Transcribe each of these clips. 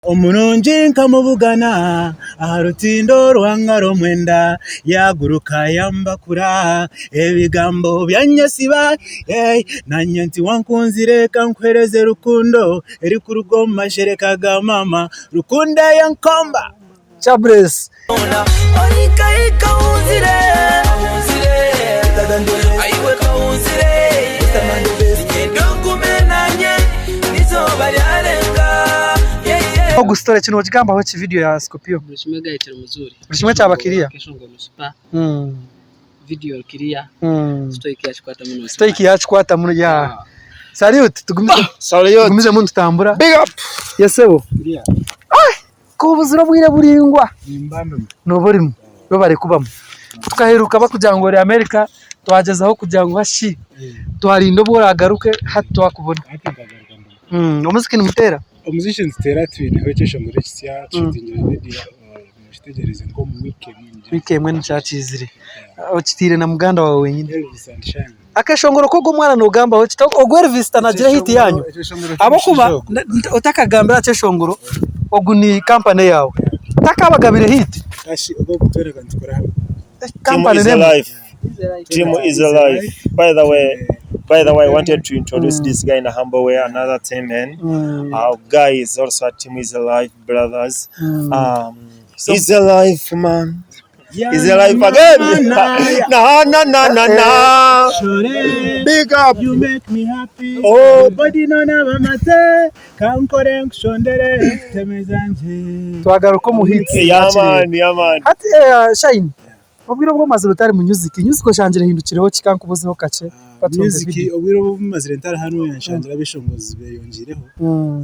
Omurungi nkamubugana aha rutindo rwa ngaro mwenda, yaaguruka yambakura ebigambo byanyesiba, hey, Nanye nti wankunzire ka nkuhereze rukundo erikuruga omu mashereka ga maama, rukundo eyenkomba. Chables. Ogu story ki nogigambaho ki video ya Scorpio? Buri kimwe gahikire muzuri. Buri kimwe kyaba clear? Akeshongoro ni super. Video eri clear. Stoic yakikwata muno. Stoic yakikwata muno yeah. Salute tugumize Salute. tugumizemu nitutambura. Big up. Yes sebo. Ku obuzire obwire buraingwa nooba orimu webare kubamu. Tukaheeruka barikugira ngu ori America twagyezaho kugira ngu hashi twarinda obu oragaruke hati twakubona. Omuziki nimuteera? Omuziki nituteera twineho ekyeshongoro ekisya tushuutingire vidiyo mukitegyereze nk'omu wiiki emwe. Wiiki emwe nikiba kiizire. Okiteire na muganda waawe wenyine? Elvis and Shine. Akeshongoro k'ogu omwana noogambaho ki? Ogu Elvis tanagira hit yaanyu? Ahabw'okuba otakagambire aha kyeshongoro, ogu ni kampani eyaawe. Takabagabire hit? Team is alive. Team is alive. By the way, by the way, I wanted to introduce this guy in a humble way, another team man. Our guy is also a team is alive, brothers. He's alive, man. He's alive again. Na na na na na. Big up. You make me happy. Oh. Body no naba mate. Kankore nkushondere nteme zangye. Twagaruka omu hits. Yeah man, yeah man. Hati Shine, obwire obu omazire otari mu music, music oshangire ehindukireho ki? Kankubuzeho kakye. Music obwire obu mazire ntari hanu nshangire abeshongozi beyongiireho.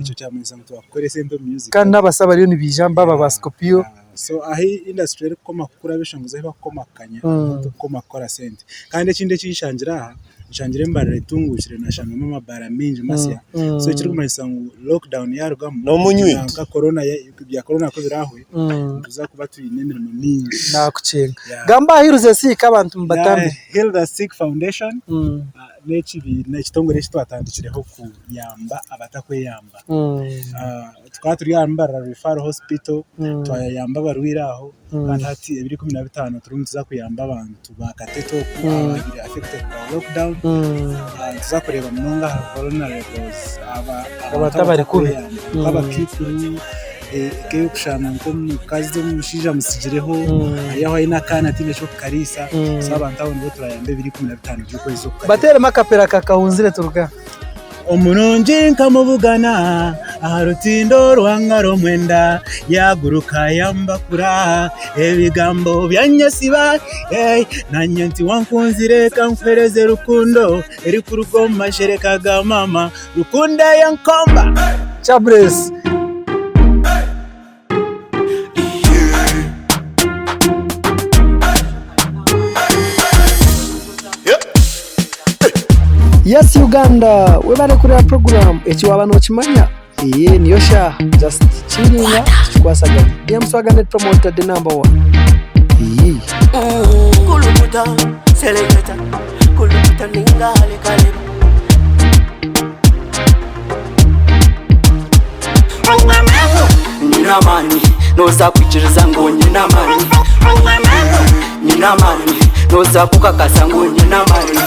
Ekyo kyamanyisa ngu twakukora esente omu music. Kandi n'abasya abariyo nibaija baaba ba Scorpio. So ahu industry erikukoma kukura abeshongozi ahu barikukoma kukanya niho turikukoma kukora sente. Kandi ekindi eki nshangire aha, nshangire embarara etunguukire nashangamu amabaara maingi masya so ekirikumanyisa ngu lockdown yaarugamu N'omunywi. nka corona ebya corona ku biraahwe nituza kuba twine emirimo mingi. Naakucenga. Gamba aha Heal the Sick abantu mubatambire. Heal the Sick Foundation n'ekibiina ekitongore eki twatandikireho kuyamba abatakweyamba. Tukaba turi aha Mbarara Referral Hospital twayamba abarwaire aho kandi hati ebiro 15 turimu nituza kuyamba abantu ba Katete oku ababaire affected by lockdown. Nituza kureeba munonga aha vulnerables abantu abatakweyamba nk'abakiikuru nk'eyokushanga nk'omukazi omushaija amutsigireho ari aho aine akaana ataine eky'okukariisa so abantu abo nibo turayamba ebiro 15 by'okwezi oku. Bateeremu akapera ka Kahunzire turuge aha. Omurungi nkamubugana aha rutindo rwa ngaro mwenda, yaaguruka yambakura ebigambo byanyesiba, hey, nanye nti wankunzire ka nkuhereze rukundo erikuruga omu mashereka ga maama, rukundo eyenkomba. Chables. Yes Uganda webare kureba program eki waba nokimanya eye niyo shaaha just chillinga tukikwasaganya DM Swagger Net Promoter the number one iyii. Kulukuta, seleketa, kulukuta ninga halikaleba. Nyine amaani nooza kwikiriza ngu nyine amaani Nyine amaani nooza kukakasa ngu nyine amaani.